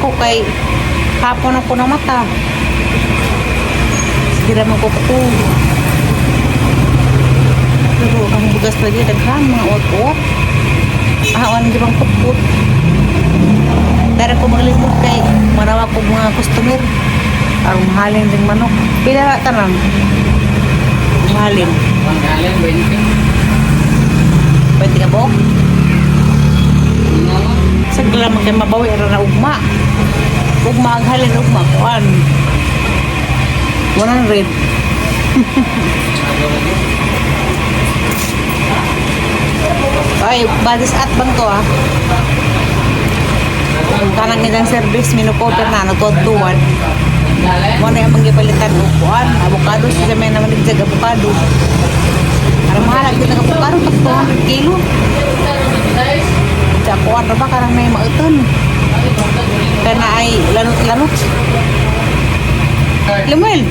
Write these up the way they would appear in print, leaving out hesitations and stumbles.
Ako kay hapon ako na mata. Sige raman ko katulog. Pero ang bugas lagi daghan mga uot-uot. Ah, walang di bang putput. Pero ko maglimot kay manawa ko mga customer. Ang mahalin ding manok. Pila na tanan? Mahalin. Panggalan, 20. Pwede ka ba? Ano mo? Sa lang kay mabawi ra na ugma. Ugma ang halin ugma kuan. 100. Ay, badis at bang to ah. Kanang nilang service minukoter na nagtuwan. Panggalan? Mo na yung manggipalitan og kuan, avocado sila may naman nagjag avocado. Aron mahal ang kitang avocado tag 200 kilo. Sa kuan ra ba kanang may mauton. Kana ay lanot-lanot. Lemuel,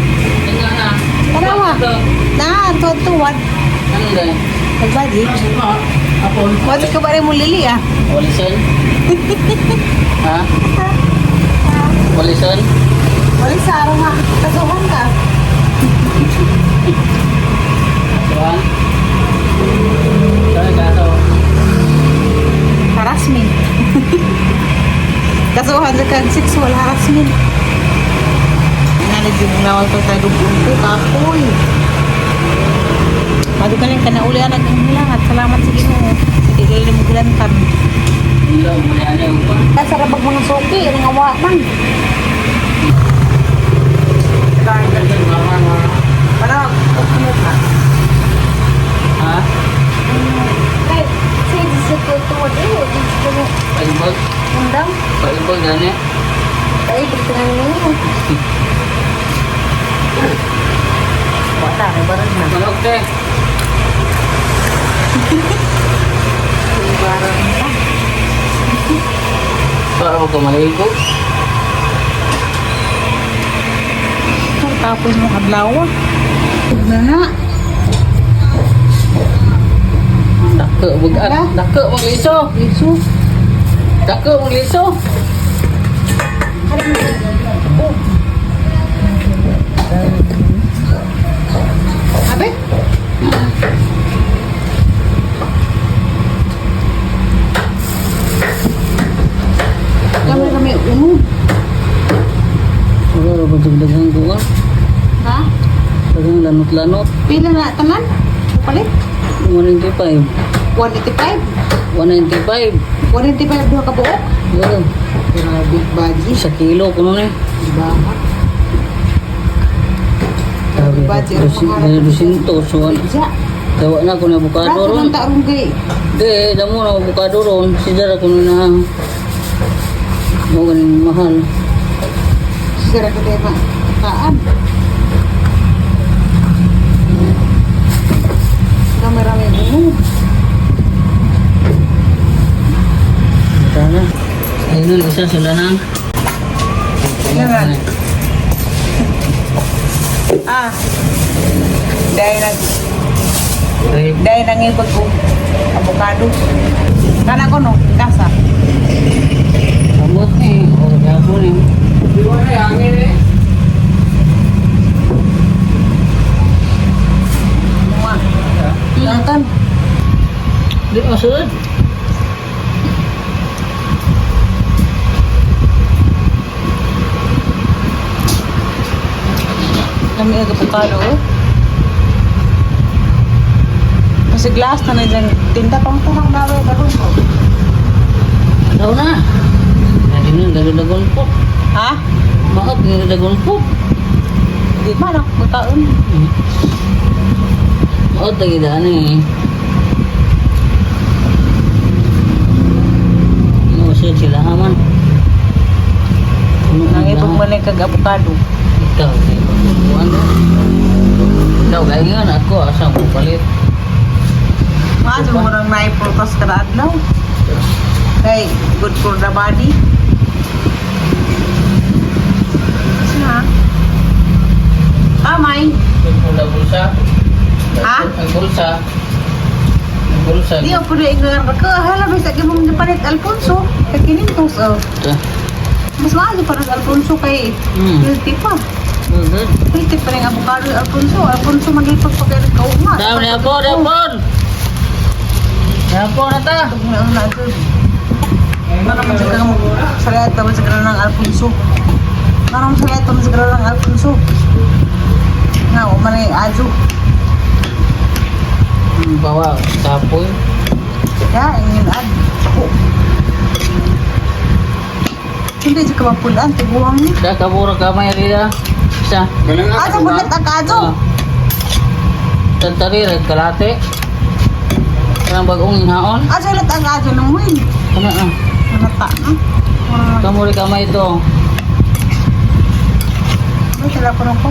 tanawa. Na, tuwan-tuwan. Ano dahil? Nagbadi. Wala ka ba rin mo lili ah? Walisan? Ha? Walisan? Wala sa araw nga. Kasuhan ka. Kasuhan? Saan kaso? Harassment. Kasuhan sa kag sexual harassment. Nalig yung nawal ko sa dugon ko, kapoy. Madugaling ka na uli anak ang hilangat. Salamat sa Ginoo. Hindi ka mo gilantan. Hello, muli ano yung pa? Sa rabag mga suki, nangawa man. Para mo ka. Ha? Kay, sa tuwad eh, di sa Paibag? undang. Paibag gani? Ay, dito na ninyo. Wala, may barag na. Manok te. May barag na. Para mo kumaligo. Tapos mong adlaw. Ah. Na na. Dako bugat. Ala. Dako mong liso. Liso. Dako mong liso. Oh. Abe? Kami kami uno. Wala ra ba dagdagan ko ka? Ha? Dagang lanot-lanot. Pila na tanan? Palit? 195. 185? 195. 185 duha ka buok? Wala. Grabe, baji. Sa kilo kuno ni. Diba? Grabe. Baji, ang pangarap. Dusinto. So, ano? Diya. Gawa na ko na avocado Rato ron. ng taong gay. Di, damo na avocado ron. Si Dara kuno na. Mo ganing mahal. Sira ko tayo ma. Kaan. Marami uno. Tara. Ayun, isa sila na. Sila na. Ah. Dahil nag Ay, dahil nangibag ko avocado. Kana ko no, kasa. Samot ni. O, dako ni. Di ba na hangin eh? Mga. Lantan. Di masunod. Kami ang avocado. Oh. Kasi glass na na dyan. Tinta pang turang nawe karon ko. Daw na. Lagi na, dagdagon po. Ha? Bakit niladagon po? Di man ako mataon. Bakit tagidaan eh? Ano, masunod sila haman. Ano, Nangibag man kag avocado. Ikaw, ano? Ikaw, kaya nga ako, asa mo palit. Maadto mo nang naiprutas kada adlaw. Kay good for the body. Sa? Amay. Ang bulsa. Ha? Ang bulsa. Ang bulsa. Di ako pwede ingrar ka. Hala, bisa ka mong napalit Alfonso. Kay kinintos oh. Ito. Mas maayo para sa Alfonso kay healthy pa. Good. Healthy pa rin avocado yung Alfonso. Alfonso maghipag pa kayo kaugma. Dami na po, dapon. Dapon na ta. Ano na ito? Para man sa kanang salayat pa man sa kanang Alfonso. Para man salayat pa man sa kanang Alfonso. Nga, o man ay ajo. Bawa, kapoy. Ya, ingin ad. Ako. Hindi siya kapapulaan, tiguang ni. Da kabura kamay rida. Isa. Asa bulat ang kajo? Tantari red kalate. Kanang bagong haon. Asa ulit ang kajo ng win? Kana ah. Nata, no? Kamuri kamay ito. May telepono ko.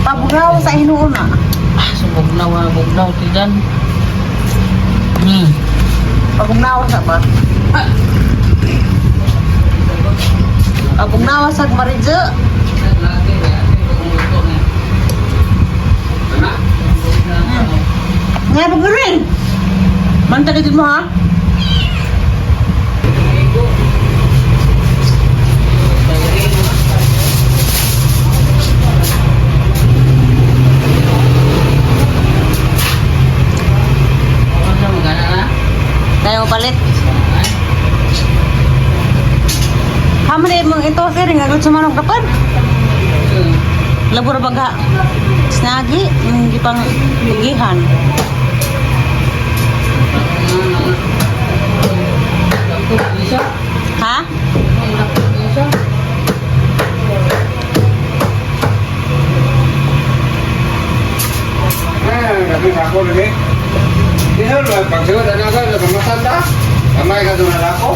Pabugaw sa hinuuna. Ah, sumugnaw na bugnaw tidan. Pagugnawa sa ba? Pagugnawa sa Maridyo. Nga pagurin. Manta dito mo ha. Tayo palit. Hamre mong ito sir nga gusto manok dapat. Labor baga. Snagi yung gipang gihan. Ha? Eh, kasi ako lagi. Dito lang, pagsuot, ano ka, nagmasanda. Kamay ka doon ako.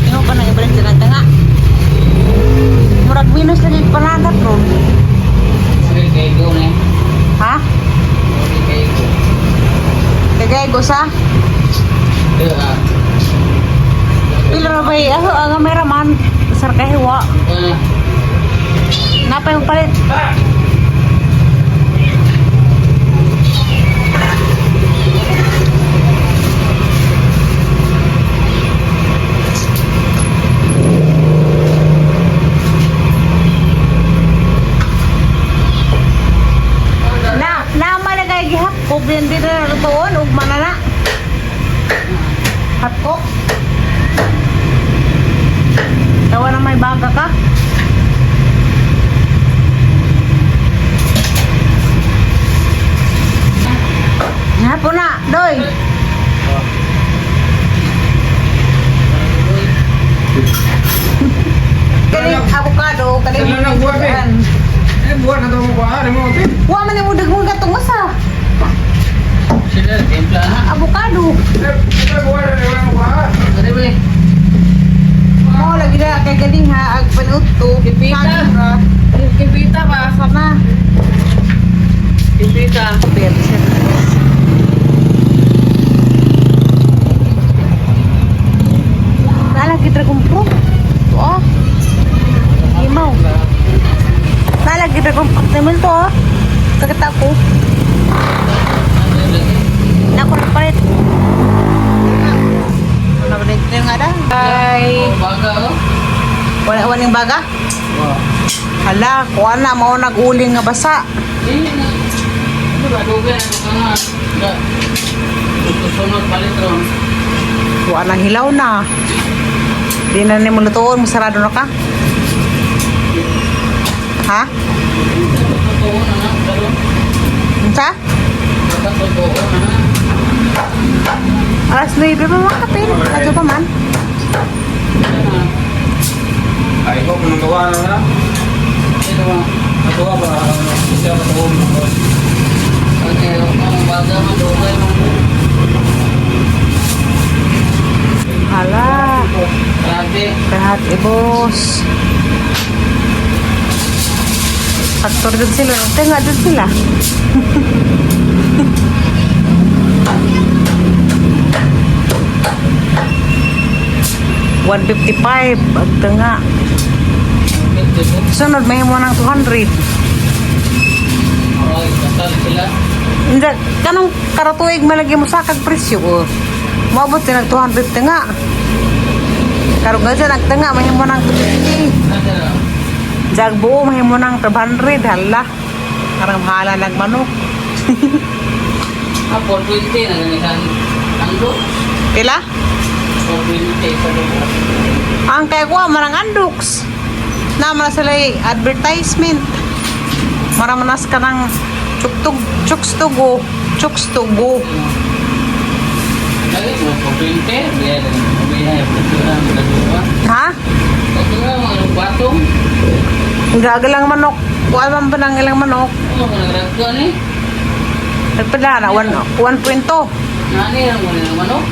Ingo pa nang ibalik sa nga. Murag minus lagi panagat ro. Ha? Kagay sa? Pila ra bay aho ang kamera man sar kahiwa. Napa yung palit? Na, nama na kay gihapkok din dito na tuon ug manana. Hapkok. Tawa na may baga ka. Hapo na, doy. Kaning avocado, kaning Sila nang buwan eh. Eh, buwan na ito mo ba? Ano mo, ate? Wa man yung udag mo katong usa. Sila, timpla na. Avocado. Eh, eh, buwan na ito mo ba? Mo lagi na kay galing ha ag panuto. Pipita. Saging ra. Kipita ba? Sama. Kipita. Nala kita kumpro. To ah. Imaw. Nala kita kumpro naman to ah. Sakit ako. Nako na palit. Wala ba dito yung ada? Ay. Baga oh. Wala wala yung baga? Hala, kuha na mao nag-uling nga basa. Eh, ano ba? Dugay na ito nga. Sunod palit ron. Kuha na hilaw na. Di na ni mo lutuon, masarado na ka. Ha? Totoo na na. Pero, Unsa? baka totoo na na. Alas 9 pa mga kapil. Adyo pa man. Ano na? Ay, ko, kung nagawa na na. Sino ba? Nagawa ba? Isa ba ito? Okay, ang baga man, dugay man. Hala. Kalate. Lahat ibos. Factor din sila. Tenga din sila. 155 ang tanga. Sunod may mo ng 200. Ay, kasal sila. Hindi, kanong karatuig malagi mo sa kag presyo ko. Moabot din ang 200 tanga. Karon nga siya nagtanga, mahimo ng 250. Asa na? Jag buo, mahimo ng 500. Hala. Karang mahala nagmanok. Ah, 420 na ganyan. Ando? Pila? 420 sa lugar. Ang kay kuha, marang andoks. Naman na sila yung advertisement. Maramanas ka ng tsuktug, tsuks-tugo, tsuks-tugo. Lagi mo, 420. Biya lang. Biya, pagkura, magkakura. Ha? Pagkura, mga batong. Gagalang manok. Kuha man ba ng ilang manok? Ano, mga nagragkuhan eh. Nagpala na, 1.2. Nani, ang mga naman, oh.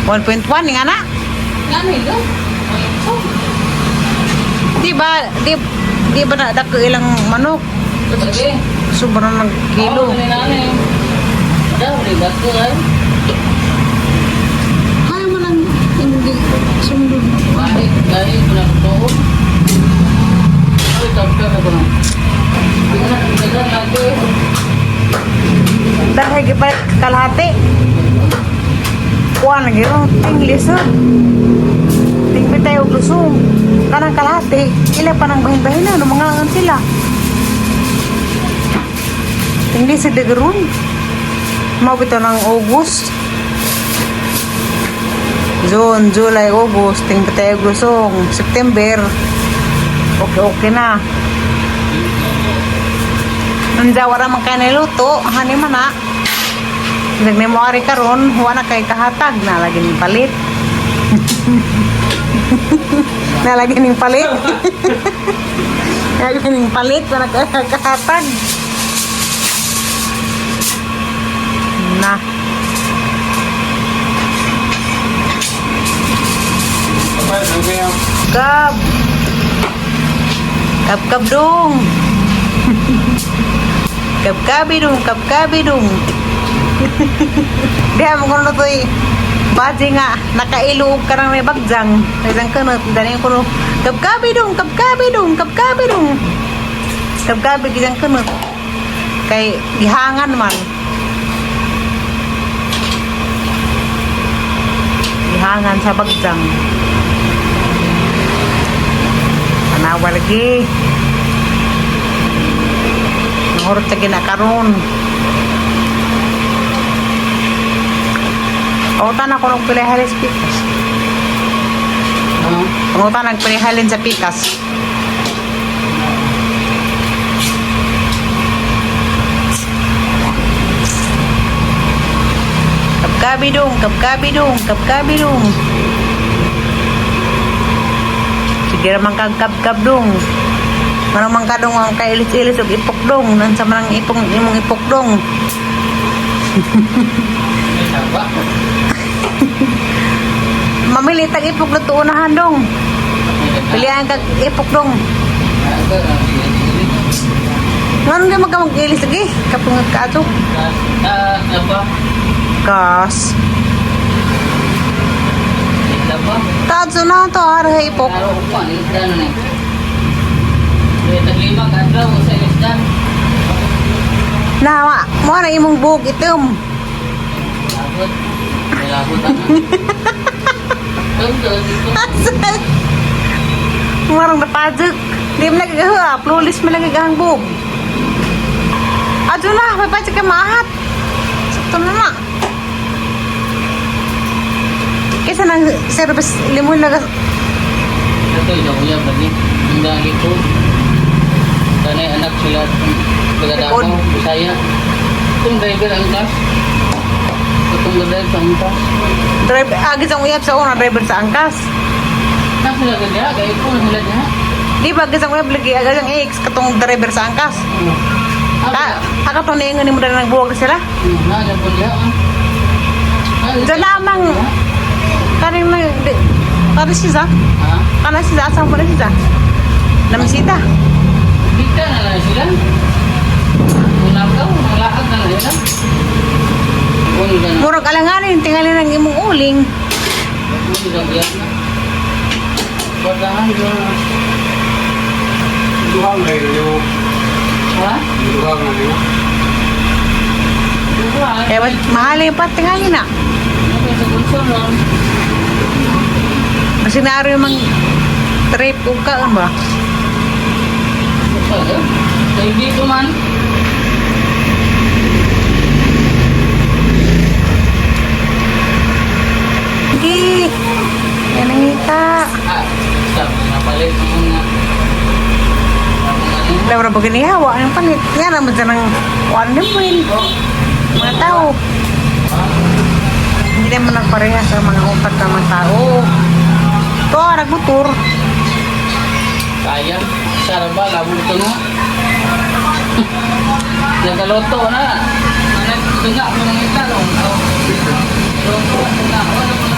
1.1, nga na. Nani, do? Di ba, di ba na dako ilang manok? Lagi. Sobrang ng kilo. Ako, nani, nani. Daw, di ba ko, ay? Kaya mo lang hindi sundod. Bakit? Dahil ko na totoo. Ay, tapos ako na. Hindi na, dagan lagi. Dahil gipalit kalahati. Kuha na giro, ting lisod. Ting bitay og lusong. Kanang kalahati, ila pa nang bahin-bahin na, lumangangan sila. Ting lisod de geron. Mao bitaw ng August. June, July, August, ting bitay og lusong. September, okay okay na. Nandya wala man kay niluto, hani man na. Nagmemory karon, wa na kay kahatag na lagi ning palit. Na lagi ning palit. Lagi ning palit, wa na kay kahatag. Na. Kab. Kab kab dong. Kab kabi dong, kab kabi dong. Diha mo kuno toy baji nga nakailo og karang may bagjang. Isang kanot dani kuno kab kabi dong, kab kabi dong, kab kabi dong. Kab kabi gidang kanot. Kay gihangan man. Gihangan sa bagjang. Tanawa lagi. Nangurot sa ginakaroon. Pangutan ako ng pilihalin sa pikas. Ah, Pangutan ang pilihalin sa pikas. Kapkabi dong, kapkabi dong, kapkabi dong. Sige raman kag kapkap dong. Manang ka dong ang kailis-ilis og ipok dong. Nansa man ang ipong imong ipok dong. may saba. Mamili tag ipok luto unahan dong. Pilihan kag ipok dong. Ngano di magka mag-ilis lagi? Kapag kaato. Ah, laba. Kas. Laba. Kaadto na to ara ipok. Araw ko pa, isda na eh. Kaya taglima ka adlaw sa isda. Na mo na imong buhok itom. Labot. May labot ana. Tungtol dito. Marang napajak. Di mo lagi gaha, plulis mo lagi gahang buhok. Adto na, may pajak ka maahat. Sakto na na. Kaysa nang service limon lagas. Ito yung uyab lagi. Ang dali ko. Kanay anak sila. Taga Davao, Likod. Bisaya. Itong driver ang kas. Itong driver sa angkas. Drive, agis ang uyab sa una, driver sa angkas. Na sila ganyan, kaya ko na sila diha. Di ba agis ang uyab lagi, agis ang ex katong driver sa angkas. Ah, Ka, akatong niingon ni mo na nagbuwag sila. na na po diha. Ah. Diyan lamang. Kaning na, di, kaning siya, Ha? kaning siya, asan po na siya? Namisita. Dita na lang sila. Unakaw, nalaag na lang sila. Kung gano'n, Murag alanganin, tingali ng imong uling. kung gano'n na. Batahan ka. Duha na yun. Ha? Duha na yun. Duha. Eh, ba't mahal yung patingali na. Ano sa konsola? Kasi naaro yung mang trip o ka ba? Hindi ko man. Sige. Yan ang ngita. Ah, sabi na palit mo nga. Wala ba ba ganiya? Wa ang palit. Yan naman dyan ang one ni Will. Mga tao. Hindi naman nagparehas ang mga utak ng mga tao. Ito, nagmotor. Kaya, sarap ba? Labo ito nga. Nagaloto na. Nagtunga ko ng ita. Luto, tunga. Wala.